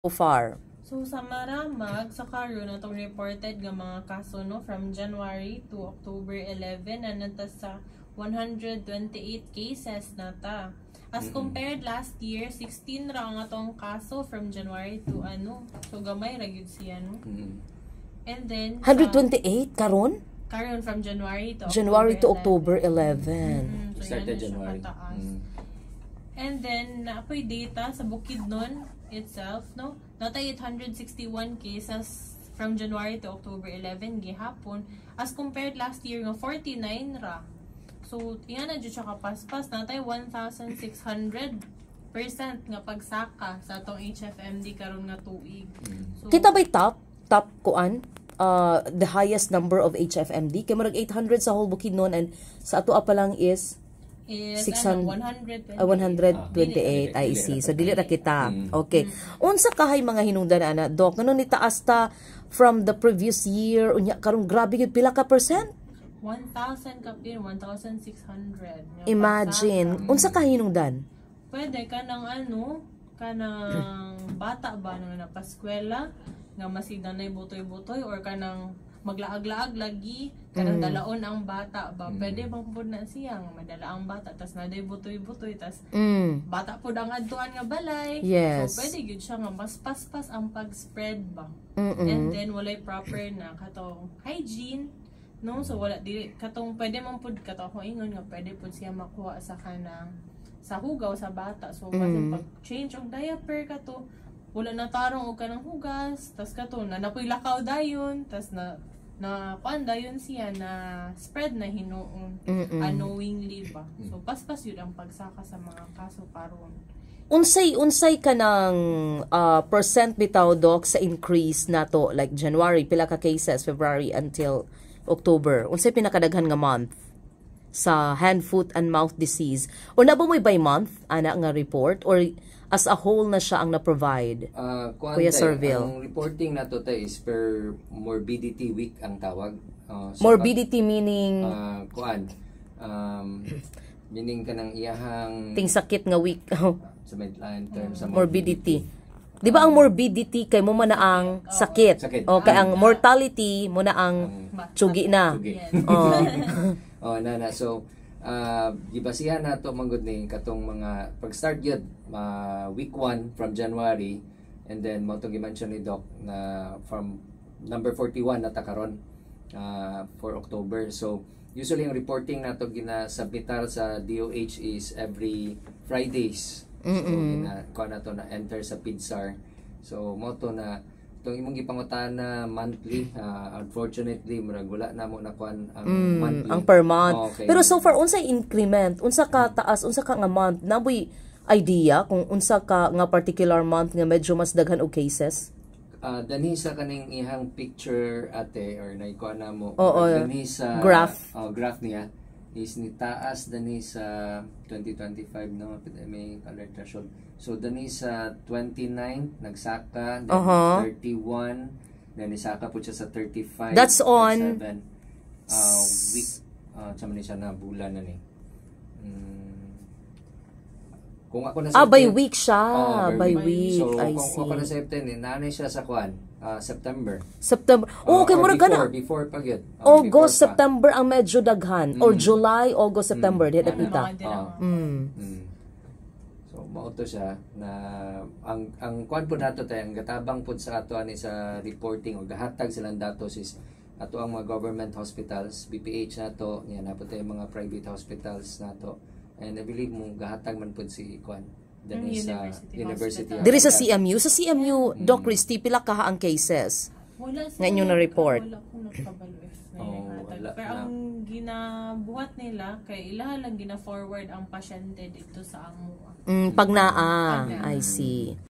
Far? So sa Maramag, sa karon atong reported nga mga kaso, no, from January to October 11, na nata sa 128 cases na ta. As compared last year, 16 ra ang atong kaso from January to ano. So gamay ra gyud siya, no. And then sa 128 karon? Karon, from January to January to October 11. So Started yan na siya January. Kataas. And then, naa poy data sa Bukidnon itself, no? Naa tay 861 cases from January to October 11 gihapon as compared last year nga 49 ra. So, yan na jud siya kapaspas. Naa tay 1,600% nga pagsaka sa atong HFMD karon nga tuig. So, Kita ba'y top kuan? The highest number of HFMD? Kay murag 800 sa whole Bukidnon and sa ato pa lang is is 600 ano, 128. Ah, 128, I see. So dili ra kita. Okay. Unsa kahay mga hinungdan ana, Doc? Ngano ni taas ta from the previous year, unya karon grabe gyud, pila ka percent? 1,000 kapin, 1,600 nga Imagine. pagsaka. Unsa ka hinungdan? Pwede ka ng ano, kanang bata ba nga napaskwela nga masigdanay butoy-butoy or kanang maglaag-laag lagi, kanang dalaon ang bata ba, pwede bang pud na siya nga madala ang bata, tas naday butoy-butoy, tas bata pud ang adtuan nga balay, so pwede gyud siya nga mas paspas ang pag-spread ba. And then walay proper na katong hygiene, no? So wala dili katong pwede man pud kato ako ingon nga pwede pud siya makuha sa kanang sa hugaw sa bata. So pag change og diaper, kato wala na tarong og kanang hugas, tas kato na napoy lakaw dayon, tas na na kuan dayon siya na spread na hinuon unknowingly ba. So paspas yun ang pagsaka sa mga kaso karon. Unsay ka ng percent bitaw, Doc, sa increase nato, like January pila ka cases, February until October? Unsay pinakadaghan nga month sa hand, foot and mouth disease, or naa ba mo'y by month ana nga report or as a whole na siya ang na-provide? Kuan Kuya tay, Servil. ang reporting nato tay is per morbidity week ang tawag. So Morbidity meaning? Kuan meaning kanang iyahang Ting sakit nga week. Sa may term sa Morbidity. Di ba ang morbidity kay mo man na ang sakit? Sakit. O kay ang mortality mo na ang tsugi na. Tsugi. Yes. Oh. Oh, na na. So, gibasihan nato manggod ni katong mga pag-start gyud week 1 from January, and then mao tong gi-mention ni Doc na from number 41 na ta karon for October. So, usually ang reporting nato gina-submitar sa DOH is every Fridays. So, gina kuha nato na enter sa PIDSAR. So, mao to na itong imong gipangutan na monthly, unfortunately murag wala na mo nakuan ang monthly. Ang per month. Okay. Pero so far unsay increment? Unsa ka taas, unsa ka nga month? Naa boy idea kung unsa ka nga particular month nga medyo mas daghan og cases? Danhi sa kaning ihang picture, ate, or naikuha na mo. Oo, danhi sa graph. Oh, graph niya is ni taas danhi sa 2025, no, may alert threshold. So danhi sa 29 nagsaka, then 31, then nisaka po siya sa 35. That's on 37, week sa man ni siya na bulan na ni. Kung ako na Ah, by week siya. Oo, by week. So, I kung see. ako na September, nanay siya sa kuan, September. September. Oh, okay, Or murag before, gana. Before pa gyud. Oh, August, before pa. September ang medyo daghan. Or July, August, September. Di Ano, kita. mga dirang So mao to siya na ang kuan po nato tay, ang gatabang pod sa ato ani sa reporting o gahatag silang datos is ato ang mga government hospitals, BPH nato, niya na po tayo mga private hospitals nato. And I believe mo gahatag man pod si kuan dinhi Yung sa University University Hospital. Diri sa CMU, sa CMU, Doc Christy, pila kaha ang cases Wala nga inyong na-report? Wala akong nakabalo if na Oh, hatag. wala Pero na. ang ginabuhat nila, kay ilaha lang gina-forward ang pasyente dito sa amo. Pag naa, Pag naa. I see.